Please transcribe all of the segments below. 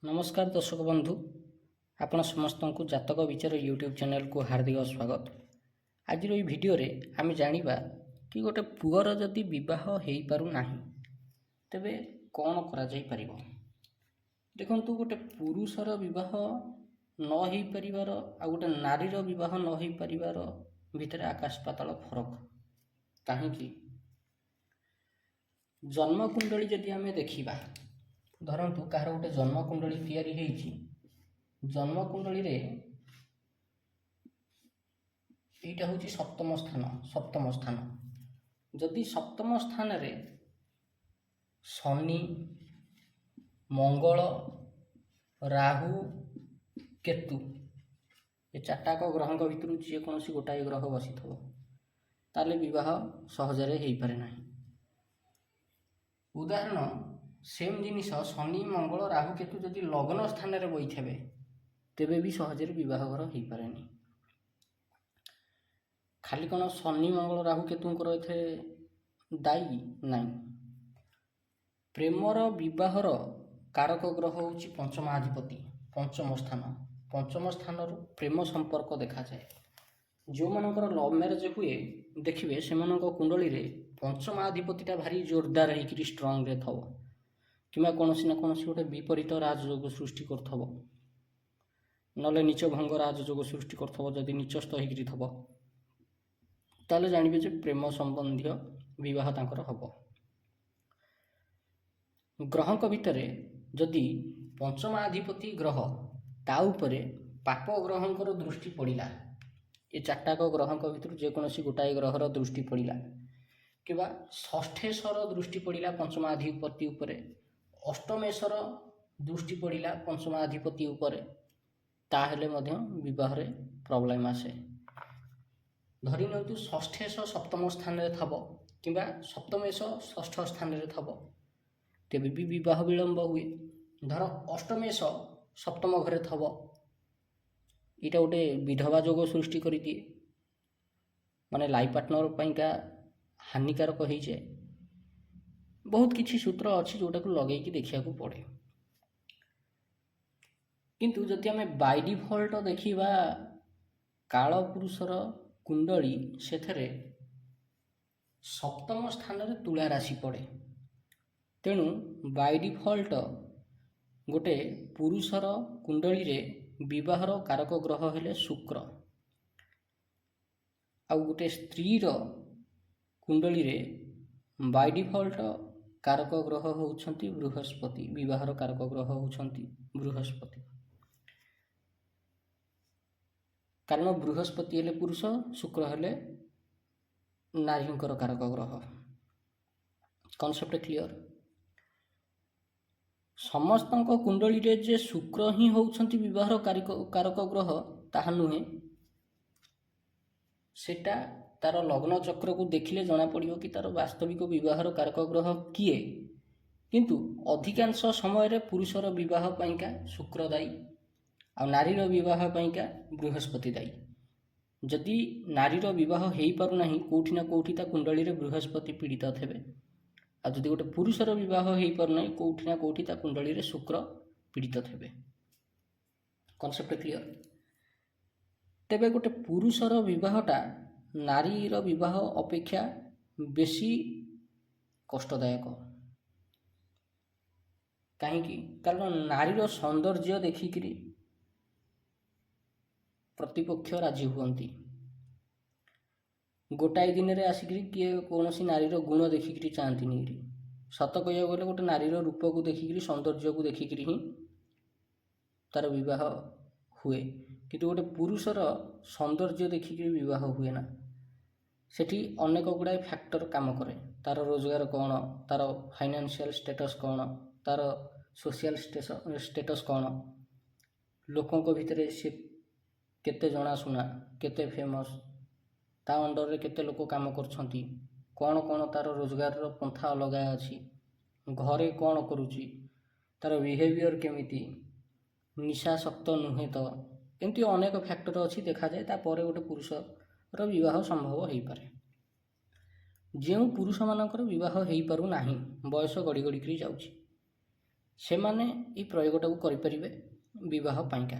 ନମସ୍କାର ଦର୍ଶକ ବନ୍ଧୁ, ଆପଣ ସମସ୍ତଙ୍କୁ ଜାତକ ବିଚାର ୟୁଟ୍ୟୁବ୍ ଚ୍ୟାନେଲକୁ ହାର୍ଦ୍ଦିକ ସ୍ୱାଗତ। ଆଜିର ଏହି ଭିଡ଼ିଓରେ ଆମେ ଜାଣିବା କି ଗୋଟେ ପୁଅର ଯଦି ବିବାହ ହେଇପାରୁନାହିଁ, ତେବେ କ'ଣ କରାଯାଇପାରିବ। ଦେଖନ୍ତୁ, ଗୋଟେ ପୁରୁଷର ବିବାହ ନ ହେଇପାରିବାର ଆଉ ଗୋଟେ ନାରୀର ବିବାହ ନ ହେଇପାରିବାର ଭିତରେ ଆକାଶ ପାତାଳ ଫରକ। କାହିଁକି? ଜନ୍ମକୁଣ୍ଡଳୀ ଯଦି ଆମେ ଦେଖିବା, ଧରନ୍ତୁ କାହାର ଗୋଟେ ଜନ୍ମକୁଣ୍ଡଳୀ ତିଆରି ହେଇଛି। ଜନ୍ମକୁଣ୍ଡଳୀରେ ଏଇଟା ହେଉଛି ସପ୍ତମ ସ୍ଥାନ। ସପ୍ତମ ସ୍ଥାନ, ଯଦି ସପ୍ତମ ସ୍ଥାନରେ ଶନି, ମଙ୍ଗଳ, ରାହୁ, କେତୁ, ଏ ଚାରିଟାକ ଗ୍ରହଙ୍କ ଭିତରୁ ଯେକୌଣସି ଗୋଟାଏ ଗ୍ରହ ବସିଥିବ, ତାହେଲେ ବିବାହ ସହଜରେ ହେଇପାରେ ନାହିଁ। ଉଦାହରଣ, ସେମ୍ ଜିନିଷ ଶନି, ମଙ୍ଗଳ, ରାହୁ, କେତୁ ଯଦି ଲଗ୍ନ ସ୍ଥାନରେ ବଇଥିବେ, ତେବେ ବି ସହଜରେ ବିବାହ ଘର ହେଇପାରେନି। ଖାଲି କ'ଣ ଶନି, ମଙ୍ଗଳ, ରାହୁ, କେତୁଙ୍କର ଏଥିରେ ଦାୟୀ? ନାହିଁ। ପ୍ରେମର ବିବାହର କାରକ ଗ୍ରହ ହେଉଛି ପଞ୍ଚମାଧିପତି, ପଞ୍ଚମ ସ୍ଥାନ। ପଞ୍ଚମ ସ୍ଥାନରୁ ପ୍ରେମ ସମ୍ପର୍କ ଦେଖାଯାଏ। ଯେଉଁମାନଙ୍କର ଲଭ୍ ମ୍ୟାରେଜ୍ ହୁଏ, ଦେଖିବେ ସେମାନଙ୍କ କୁଣ୍ଡଳୀରେ ପଞ୍ଚମାଧିପତିଟା ଭାରି ଜୋରଦାର ହେଇକିରି ଷ୍ଟ୍ରଙ୍ଗରେ ଥବ କିମ୍ବା କୌଣସି ନା କୌଣସି ଗୋଟେ ବିପରୀତ ରାଜଯୋଗ ସୃଷ୍ଟି କରୁଥିବ, ନହେଲେ ନୀଚ ଭଙ୍ଗ ରାଜଯୋଗ ସୃଷ୍ଟି କରୁଥିବ। ଯଦି ନୀଚସ୍ଥ ହେଇକିରି ଥବ, ତାହେଲେ ଜାଣିବେ ଯେ ପ୍ରେମ ସମ୍ବନ୍ଧୀୟ ବିବାହ ତାଙ୍କର ହେବ। ଗ୍ରହଙ୍କ ଭିତରେ ଯଦି ପଞ୍ଚମାଧିପତି ଗ୍ରହ, ତା ଉପରେ ପାପ ଗ୍ରହଙ୍କର ଦୃଷ୍ଟି ପଡ଼ିଲା, ଏ ଚାରିଟାକ ଗ୍ରହଙ୍କ ଭିତରୁ ଯେକୌଣସି ଗୋଟାଏ ଗ୍ରହର ଦୃଷ୍ଟି ପଡ଼ିଲା କିମ୍ବା ଷଷ୍ଠେଶର ଦୃଷ୍ଟି ପଡ଼ିଲା ପଞ୍ଚମାଧିପତି ଉପରେ, ଅଷ୍ଟମେଶର ଦୃଷ୍ଟି ପଡ଼ିଲା ପଞ୍ଚମାଧିପତି ଉପରେ, ତାହେଲେ ମଧ୍ୟ ବିବାହରେ ପ୍ରୋବ୍ଲେମ୍ ଆସେ। ଧରି ନିଅନ୍ତୁ, ଷଷ୍ଠେଶ ସପ୍ତମ ସ୍ଥାନରେ ଥବ କିମ୍ବା ସପ୍ତମେଶ ଷଷ୍ଠ ସ୍ଥାନରେ ଥବ, ତେବେ ବି ବିବାହ ବିଳମ୍ବ ହୁଏ। ଧର ଅଷ୍ଟମେଶ ସପ୍ତମ ଘରେ ଥବ, ଏଇଟା ଗୋଟେ ବିଧବା ଯୋଗ ସୃଷ୍ଟି କରିଦିଏ, ମାନେ ଲାଇଫ୍ ପାର୍ଟନର ପାଇଁକା ହାନିକାରକ ହେଇଯାଏ। ବହୁତ କିଛି ସୂତ୍ର ଅଛି ଯେଉଁଟାକୁ ଲଗେଇକି ଦେଖିବାକୁ ପଡ଼େ। କିନ୍ତୁ ଯଦି ଆମେ ବାଇ ଡିଫଲ୍ଟ ଦେଖିବା କାଳପୁରୁଷର କୁଣ୍ଡଳୀ, ସେଥିରେ ସପ୍ତମ ସ୍ଥାନରେ ତୁଳା ରାଶି ପଡ଼େ। ତେଣୁ ବାଇ ଡିଫଲ୍ଟ ଗୋଟେ ପୁରୁଷର କୁଣ୍ଡଳୀରେ ବିବାହର କାରକ ଗ୍ରହ ହେଲେ ଶୁକ୍ର, ଆଉ ଗୋଟେ ସ୍ତ୍ରୀର କୁଣ୍ଡଳୀରେ ବାଇ ଡିଫଲ୍ଟ କାରକ ଗ୍ରହ ହେଉଛନ୍ତି ବୃହସ୍ପତି। ବିବାହର କାରକ ଗ୍ରହ ହେଉଛନ୍ତି ବୃହସ୍ପତି। କାରଣ ବୃହସ୍ପତି ହେଲେ ପୁରୁଷ, ଶୁକ୍ର ହେଲେ ନାରୀଙ୍କର କାରକ ଗ୍ରହ। Concept clear? ସମସ୍ତଙ୍କ କୁଣ୍ଡଳୀରେ ଯେ ଶୁକ୍ର ହିଁ ହେଉଛନ୍ତି ବିବାହର କାରକ ଗ୍ରହ, ତାହା ନୁହେଁ। ସେଟା ତାର ଲଗ୍ନ ଚକ୍ରକୁ ଦେଖିଲେ ଜଣାପଡ଼ିବ କି ତାର ବାସ୍ତବିକ ବିବାହର କାରକ ଗ୍ରହ କିଏ। କିନ୍ତୁ ଅଧିକାଂଶ ସମୟରେ ପୁରୁଷର ବିବାହ ପାଇଁକା ଶୁକ୍ର ଦାୟୀ ଆଉ ନାରୀର ବିବାହ ପାଇଁକା ବୃହସ୍ପତି ଦାୟୀ। ଯଦି ନାରୀର ବିବାହ ହେଇପାରୁନାହିଁ, କେଉଁଠି ନା କେଉଁଠି ତା କୁଣ୍ଡଳୀରେ ବୃହସ୍ପତି ପୀଡ଼ିତ ଥିବେ। ଆଉ ଯଦି ଗୋଟେ ପୁରୁଷର ବିବାହ ହେଇପାରୁନାହିଁ, କେଉଁଠି ନା କେଉଁଠି ତା କୁଣ୍ଡଳୀରେ ଶୁକ୍ର ପୀଡ଼ିତ ଥିବେ। Concept clear? ତେବେ ଗୋଟେ ପୁରୁଷର ବିବାହଟା ନାରୀର ବିବାହ ଅପେକ୍ଷା ବେଶୀ କଷ୍ଟଦାୟକ। କାହିଁକି? କାରଣ ନାରୀର ସୌନ୍ଦର୍ଯ୍ୟ ଦେଖିକିରି ପ୍ରତିପକ୍ଷ ରାଜି ହୁଅନ୍ତି। ଗୋଟାଏ ଦିନରେ ଆସିକିରି କିଏ କୌଣସି ନାରୀର ଗୁଣ ଦେଖିକିରି ଚାହାନ୍ତିନି। ସତ କହିବାକୁ ଗଲେ, ଗୋଟେ ନାରୀର ରୂପକୁ ଦେଖିକିରି, ସୌନ୍ଦର୍ଯ୍ୟକୁ ଦେଖିକିରି ହିଁ ତାର ବିବାହ ହୁଏ। କିନ୍ତୁ ଗୋଟେ ପୁରୁଷର ସୌନ୍ଦର୍ଯ୍ୟ ଦେଖିକିରି ବିବାହ ହୁଏ ନା। ସେଠି ଅନେକ ଗୁଡ଼ାଏ ଫ୍ୟାକ୍ଟର କାମ କରେ। ତାର ରୋଜଗାର କ'ଣ, ତାର ଫାଇନାନ୍ସିଆଲ ଷ୍ଟେଟସ୍ କ'ଣ, ତାର ସୋସିଆଲ ଷ୍ଟେଟସ୍ କ'ଣ, ଲୋକଙ୍କ ଭିତରେ ସେ କେତେ ଜଣାଶୁଣା, କେତେ ଫେମସ୍, ତା ଅଣ୍ଡରରେ କେତେ ଲୋକ କାମ କରୁଛନ୍ତି, କ'ଣ କ'ଣ ତାର ରୋଜଗାରର ପନ୍ଥା ଅଲଗା ଅଛି, ଘରେ କ'ଣ କରୁଛି, ତାର ବିହେଭିଅର କେମିତି, ନିଶାସକ୍ତ ନୁହେଁ ତ, ଏମିତି ଅନେକ ଫ୍ୟାକ୍ଟର ଅଛି ଦେଖାଯାଏ। ତାପରେ ଗୋଟେ ପୁରୁଷର ବିବାହ ସମ୍ଭବ ହେଇପାରେ। ଯେଉଁ ପୁରୁଷମାନଙ୍କର ବିବାହ ହେଇପାରୁନାହିଁ, ବୟସ ଗଡ଼ି ଗଡ଼ିକିରି ଯାଉଛି। ସେମାନେ ଏଇ ପ୍ରୟୋଗଟାକୁ କରିପାରିବେ ବିବାହ ପାଇଁକା।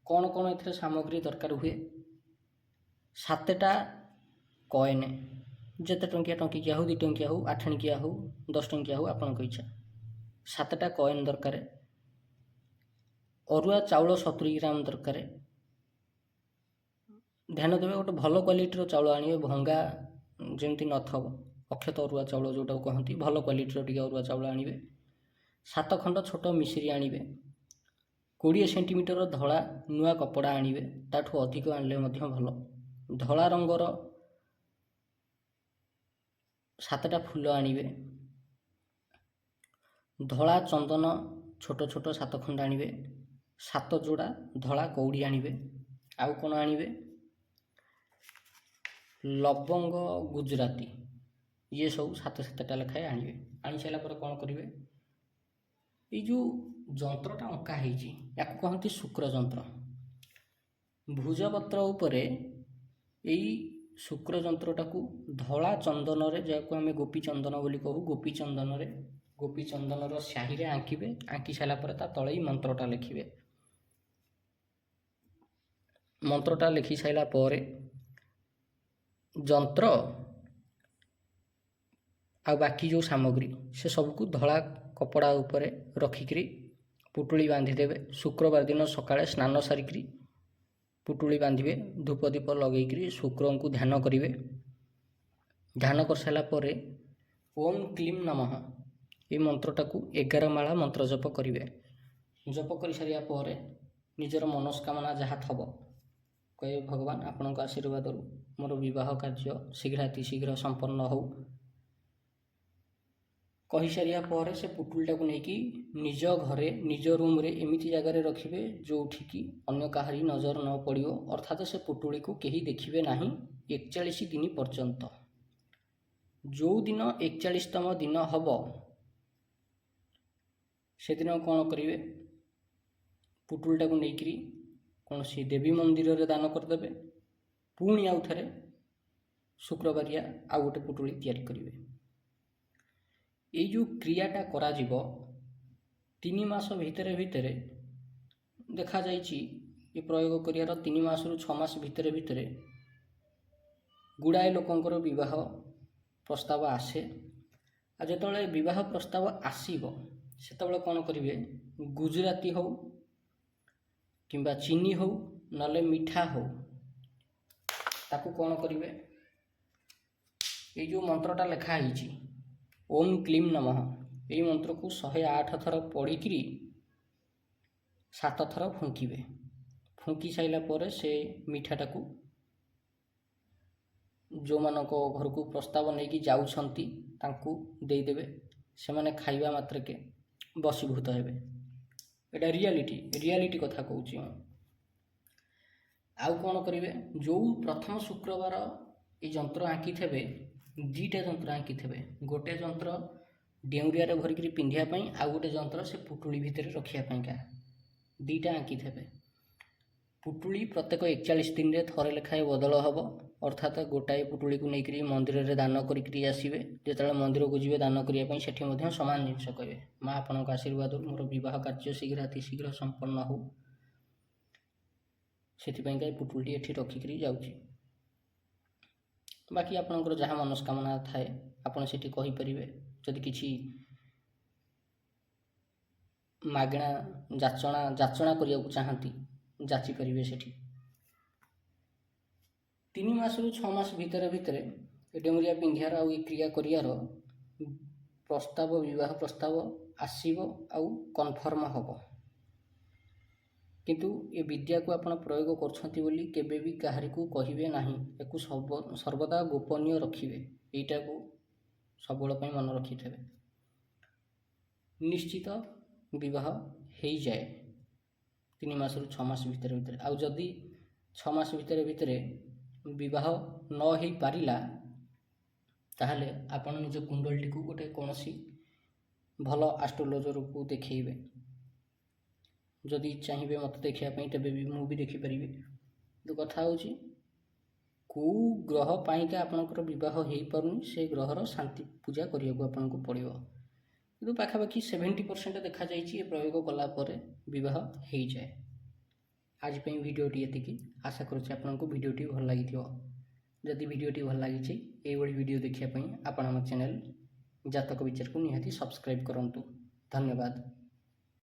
କ'ଣ କ'ଣ ଏଥିରେ ସାମଗ୍ରୀ ଦରକାର ହୁଏ? 7ଟା କଏନ୍, ଯେତେ ଟଙ୍କିଆ, ଟଙ୍କିକିଆ ହଉ, 2 ଟଙ୍କିଆ ହଉ, ଆଠଣିକିଆ ହଉ, 10 ଟଙ୍କିଆ ହଉ, ଆପଣଙ୍କ ଇଚ୍ଛା। 7ଟା କଏନ୍ ଦରକାର। ଅରୁଆ ଚାଉଳ 70 ଗ୍ରାମ ଦରକାର। ଧ୍ୟାନ ଦେବେ, ଗୋଟେ ଭଲ କ୍ୱାଲିଟିର ଚାଉଳ ଆଣିବେ, ଭଙ୍ଗା ଯେମିତି ନଥିବ, ଅକ୍ଷତ ଅରୁଆ ଚାଉଳ ଯେଉଁଟାକୁ କହନ୍ତି, ଭଲ କ୍ୱାଲିଟିର ଟିକେ ଅରୁଆ ଚାଉଳ ଆଣିବେ। 7 ଖଣ୍ଡ ଛୋଟ ମିଶ୍ରି ଆଣିବେ। 20 ସେଣ୍ଟିମିଟର ଧଳା ନୂଆ କପଡ଼ା ଆଣିବେ, ତାଠୁ ଅଧିକ ଆଣିଲେ ମଧ୍ୟ ଭଲ। ଧଳା ରଙ୍ଗର 7ଟା ଫୁଲ ଆଣିବେ। ଧଳା ଚନ୍ଦନ ଛୋଟ ଛୋଟ 7 ଖଣ୍ଡ ଆଣିବେ। 7 ଯୋଡ଼ା ଧଳା କଉଡ଼ି ଆଣିବେ। ଆଉ କ'ଣ ଆଣିବେ? ଲବଙ୍ଗ, ଗୁଜୁରାତି, ଇଏ ସବୁ ସାତ ସାତଟା ଲେଖାଏଁ ଆଣିବେ। ଆଣି ସାରିଲା ପରେ କ'ଣ କରିବେ? ଏଇ ଯେଉଁ ଯନ୍ତ୍ରଟା ଅଙ୍କା ହେଇଛି, ୟାକୁ କହନ୍ତି ଶୁକ୍ର ଯନ୍ତ୍ର। ଭୁଜପତ୍ର ଉପରେ ଏଇ ଶୁକ୍ର ଯନ୍ତ୍ରଟାକୁ ଧଳା ଚନ୍ଦନରେ, ଯାହାକୁ ଆମେ ଗୋପୀ ଚନ୍ଦନ ବୋଲି କହୁ, ଗୋପୀ ଚନ୍ଦନରେ, ଗୋପୀ ଚନ୍ଦନର ସ୍ୟାହିରେ ଆଙ୍କିବେ। ଆଙ୍କି ସାରିଲା ପରେ ତା ତଳେ ଏଇ ମନ୍ତ୍ରଟା ଲେଖିବେ। ମନ୍ତ୍ରଟା ଲେଖି ସାରିଲା ପରେ ଯନ୍ତ୍ର ଆଉ ବାକି ଯେଉଁ ସାମଗ୍ରୀ, ସେ ସବୁକୁ ଧଳା କପଡ଼ା ଉପରେ ରଖିକିରି ପୁଟୁଳି ବାନ୍ଧିଦେବେ। ଶୁକ୍ରବାର ଦିନ ସକାଳେ ସ୍ନାନ ସାରିକିରି ପୁଟୁଳି ବାନ୍ଧିବେ। ଧୂପ ଦୀପ ଲଗେଇକିରି ଶୁକ୍ରଙ୍କୁ ଧ୍ୟାନ କରିବେ। ଧ୍ୟାନ କରିସାରିଲା ପରେ ଓମ୍ କ୍ଲିମ୍ ନମଃ ଏଇ ମନ୍ତ୍ରଟାକୁ 11 ମାଳା ମନ୍ତ୍ର ଜପ କରିବେ। ଜପ କରିସାରିବା ପରେ ନିଜର ମନସ୍କାମନା ଯାହା ଥବ କହିବେ, ଭଗବାନ, ଆପଣଙ୍କ ଆଶୀର୍ବାଦରୁ ମୋର ବିବାହ କାର୍ଯ୍ୟ ଶୀଘ୍ର ଅତି ଶୀଘ୍ର ସମ୍ପନ୍ନ ହେଉ। କହିସାରିବା ପରେ ସେ ପୁଟୁଳିଟାକୁ ନେଇକି ନିଜ ଘରେ, ନିଜ ରୁମ୍ରେ ଏମିତି ଜାଗାରେ ରଖିବେ ଯେଉଁଠିକି ଅନ୍ୟ କାହାରି ନଜର ନ ପଡ଼ିବ, ଅର୍ଥାତ୍ ସେ ପୁଟୁଳିକୁ କେହି ଦେଖିବେ ନାହିଁ 41 ଦିନ ପର୍ଯ୍ୟନ୍ତ। ଯେଉଁଦିନ 41ତମ ଦିନ ହେବ, ସେଦିନ କ'ଣ କରିବେ? ପୁଟୁଳିଟାକୁ ନେଇକିରି କୌଣସି ଦେବୀ ମନ୍ଦିରରେ ଦାନ କରିଦେବେ। ପୁଣି ଆଉ ଥରେ ଶୁକ୍ରବାରିଆ ଆଉ ଗୋଟେ ପୁଟୁଳି ତିଆରି କରିବେ। ଏଇ ଯେଉଁ କ୍ରିୟାଟା କରାଯିବ, 3 ମାସ ଭିତରେ ଭିତରେ ଦେଖାଯାଇଛି, ଏ ପ୍ରୟୋଗ କରିବାର 3 ମାସରୁ 6 ମାସ ଭିତରେ ଭିତରେ ଗୁଡ଼ାଏ ଲୋକଙ୍କର ବିବାହ ପ୍ରସ୍ତାବ ଆସେ। ଆଉ ଯେତେବେଳେ ବିବାହ ପ୍ରସ୍ତାବ ଆସିବ, ସେତେବେଳେ କ'ଣ କରିବେ? ଗୁଜୁରାତି ହଉ କିମ୍ବା ଚିନି ହଉ, ନହେଲେ ମିଠା ହଉ, ତାକୁ କ'ଣ କରିବେ? ଏଇ ଯେଉଁ ମନ୍ତ୍ରଟା ଲେଖା ହେଇଛି, ଓମ୍ କ୍ଲିମ୍ ନମଃ, ଏଇ ମନ୍ତ୍ରକୁ 108 ଥର ପଢ଼ିକିରି 7 ଥର ଫୁଙ୍କିବେ। ଫୁଙ୍କି ସାରିଲା ପରେ ସେ ମିଠାଟାକୁ ଯେଉଁମାନଙ୍କ ଘରକୁ ପ୍ରସ୍ତାବ ନେଇକି ଯାଉଛନ୍ତି, ତାଙ୍କୁ ଦେଇଦେବେ। ସେମାନେ ଖାଇବା ମାତ୍ରକେ ବଶୀଭୂତ ହେବେ। ଏଇଟା ରିଆଲିଟି, ରିଆଲିଟି କଥା କହୁଛି ମୁଁ। ଆଉ କ'ଣ କରିବେ? ଯେଉଁ ପ୍ରଥମ ଶୁକ୍ରବାର ଏଇ ଯନ୍ତ୍ର ଆଙ୍କିଥିବେ, 2ଟା ଯନ୍ତ୍ର ଆଙ୍କିଥିବେ। ଗୋଟେ ଯନ୍ତ୍ର ଡେଉଁରିଆରେ ଭରିକିରି ପିନ୍ଧିବା ପାଇଁ, ଆଉ ଗୋଟେ ଯନ୍ତ୍ର ସେ ପୁଟୁଳି ଭିତରେ ରଖିବା ପାଇଁକା, 2ଟା ଆଙ୍କିଥିବେ। ପୁଟୁଳି ପ୍ରତ୍ୟେକ 41 ଦିନରେ ଥରେ ଲେଖାଏଁ ବଦଳ ହେବ। ଅର୍ଥାତ୍ ଗୋଟାଏ ପୁଟୁଳିକୁ ନେଇକରି ମନ୍ଦିରରେ ଦାନ କରିକିରି ଆସିବେ। ଯେତେବେଳେ ମନ୍ଦିରକୁ ଯିବେ ଦାନ କରିବା ପାଇଁ, ସେଠି ମଧ୍ୟ ସମାନ ଜିନିଷ କହିବେ, ମା, ଆପଣଙ୍କ ଆଶୀର୍ବାଦରୁ ମୋର ବିବାହ କାର୍ଯ୍ୟ ଶୀଘ୍ର ଅତି ଶୀଘ୍ର ସମ୍ପନ୍ନ ହେଉ, ସେଥିପାଇଁକା ଏ ପୁଟୁଳିଟି ଏଠି ରଖିକିରି ଯାଉଛି। ବାକି ଆପଣଙ୍କର ଯାହା ମନସ୍କାମନା ଥାଏ, ଆପଣ ସେଠି କହିପାରିବେ। ଯଦି କିଛି ମାଗଣା ଯାଚନା କରିବାକୁ ଚାହାନ୍ତି, ଯାଚିପାରିବେ ସେଠି। 3 ମାସରୁ 6 ମାସ ଭିତରେ ଭିତରେ ଏ ଡେଉଁରିଆ ପିନ୍ଧିବାର ଆଉ ଏ କ୍ରିୟା କରିବାର ପ୍ରସ୍ତାବ, ବିବାହ ପ୍ରସ୍ତାବ ଆସିବ ଆଉ କନଫର୍ମ ହେବ। କିନ୍ତୁ ଏ ବିଦ୍ୟାକୁ ଆପଣ ପ୍ରୟୋଗ କରୁଛନ୍ତି ବୋଲି କେବେ ବି କାହାରିକୁ କହିବେ ନାହିଁ। ୟାକୁ ସର୍ବଦା ଗୋପନୀୟ ରଖିବେ। ଏଇଟାକୁ ସବୁବେଳ ପାଇଁ ମନେ ରଖିଥିବେ। ନିଶ୍ଚିତ ବିବାହ ହେଇଯାଏ 3 ମାସରୁ 6 ମାସ ଭିତରେ ଭିତରେ। ଆଉ ଯଦି 6 ମାସ ଭିତରେ ଭିତରେ ବିବାହ ନ ହେଇପାରିଲା, ତାହେଲେ ଆପଣ ନିଜ କୁଣ୍ଡଳୀଟିକୁ ଗୋଟେ କୌଣସି ଭଲ ଆଷ୍ଟ୍ରୋଲୋଜରକୁ ଦେଖେଇବେ। ଯଦି ଚାହିଁବେ ମୋତେ ଦେଖିବା ପାଇଁ, ତେବେ ବି ମୁଁ ବି ଦେଖିପାରିବି। କିନ୍ତୁ କଥା ହେଉଛି, କେଉଁ ଗ୍ରହ ପାଇଁକା ଆପଣଙ୍କର ବିବାହ ହେଇପାରୁନି, ସେ ଗ୍ରହର ଶାନ୍ତି ପୂଜା କରିବାକୁ ଆପଣଙ୍କୁ ପଡ଼ିବ। କିନ୍ତୁ ପାଖାପାଖି 70% ଦେଖାଯାଇଛି, ଏ ପ୍ରୟୋଗ କଲା ପରେ ବିବାହ ହେଇଯାଏ। ଆଜି ପାଇଁ ଭିଡ଼ିଓଟି ଏତିକି। ଆଶା କରୁଛି ଆପଣଙ୍କୁ ଭିଡ଼ିଓଟି ଭଲ ଲାଗିଥିବ। ଯଦି ଭିଡ଼ିଓଟି ଭଲ ଲାଗିଛି, ଏଇଭଳି ଭିଡ଼ିଓ ଦେଖିବା ପାଇଁ ଆପଣ ଆମ ଚ୍ୟାନେଲ୍ ଜାତକ ବିଚାରକୁ ନିହାତି ସବସ୍କ୍ରାଇବ୍ କରନ୍ତୁ। ଧନ୍ୟବାଦ।